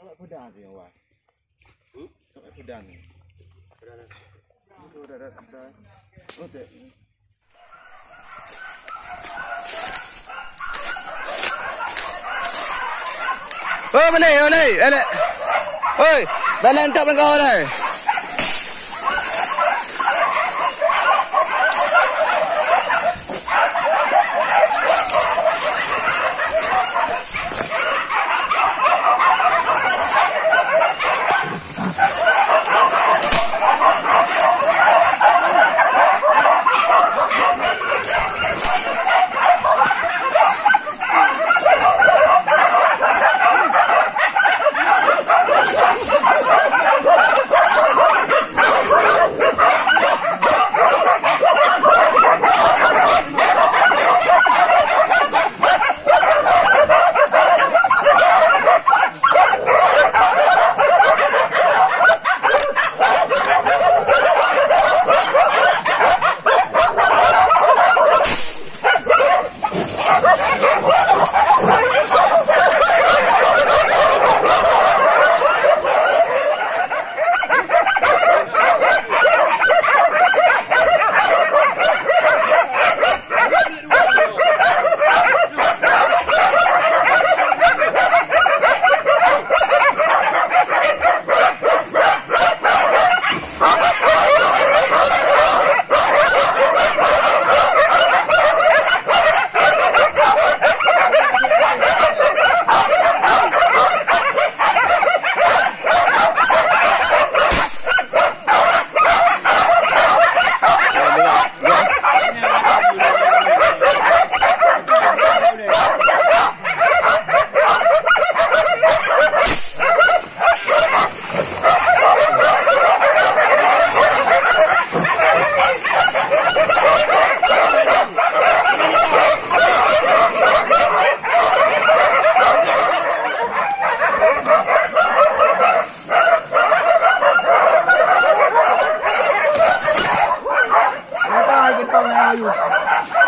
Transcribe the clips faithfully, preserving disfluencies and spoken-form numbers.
Awak peudang tu, Wan. Hmm? Awak peudang ni. Peudang dah. Itu dah, dah, dah. Oh, tak. Oi, mana? Mana? Elek. Oi, balan tak bengkau dah.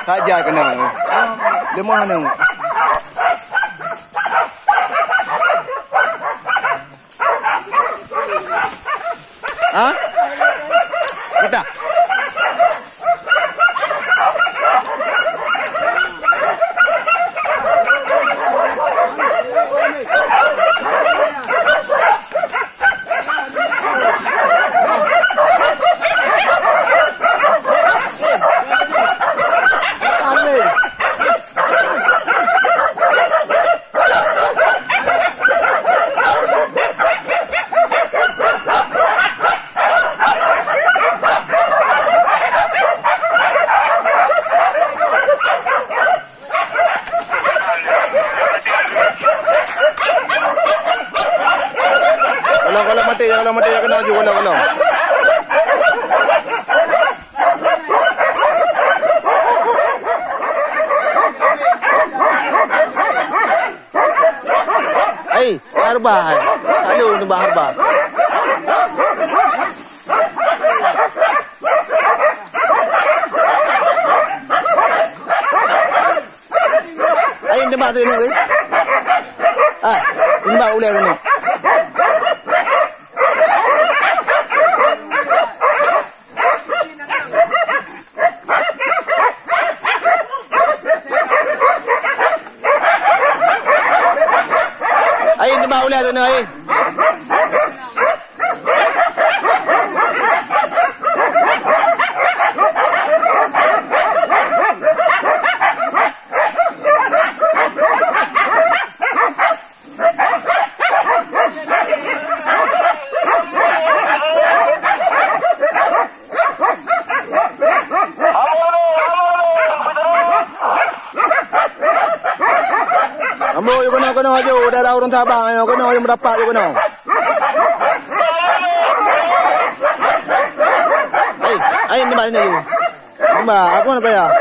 Saja kena. Lemah ni. Ha? Betul. Golom, golom mati, golom mati, kena ju, golom, golom. Hai, harba hai. Ayo, nembak harba. Hai, nembak tu, nembak tu. Ah, nembak ulèe tu. Hai, nembak ulèe tu, hai. Keunoe ju, daerah ureueng Sabang nyoe, keunoe ju meudapat ju keunoe. Hai, hai, nibak sini ju. Nibak, aku nak bayar.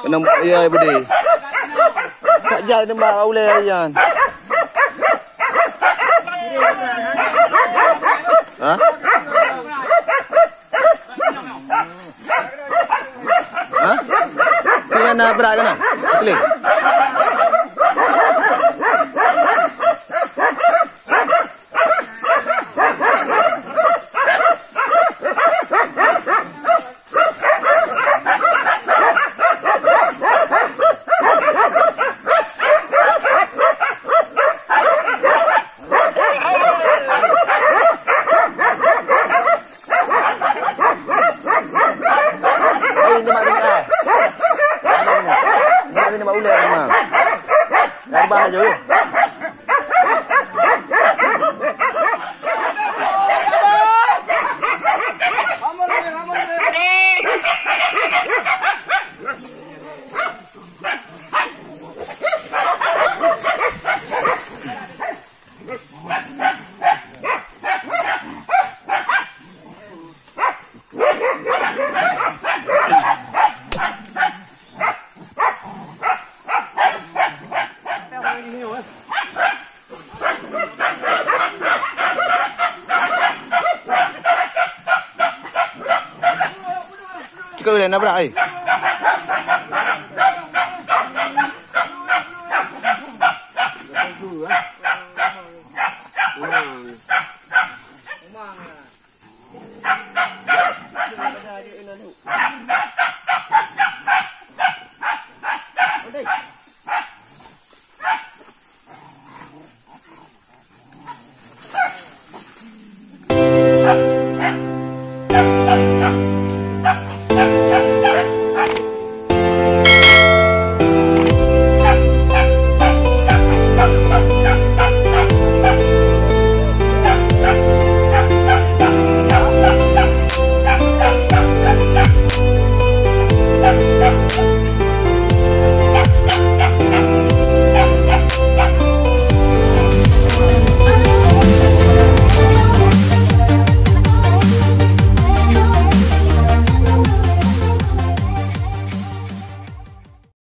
Keunoe, ya, Budi. Tak jadi nibak ulèe nyan. Ha? Ha? Kena na brat kena. Klik. Hai, ni mak ni, ah. Ni mak ni, mak ulèe ni, mak. Nak ubah laju. Cukôp lé, nabrak ai.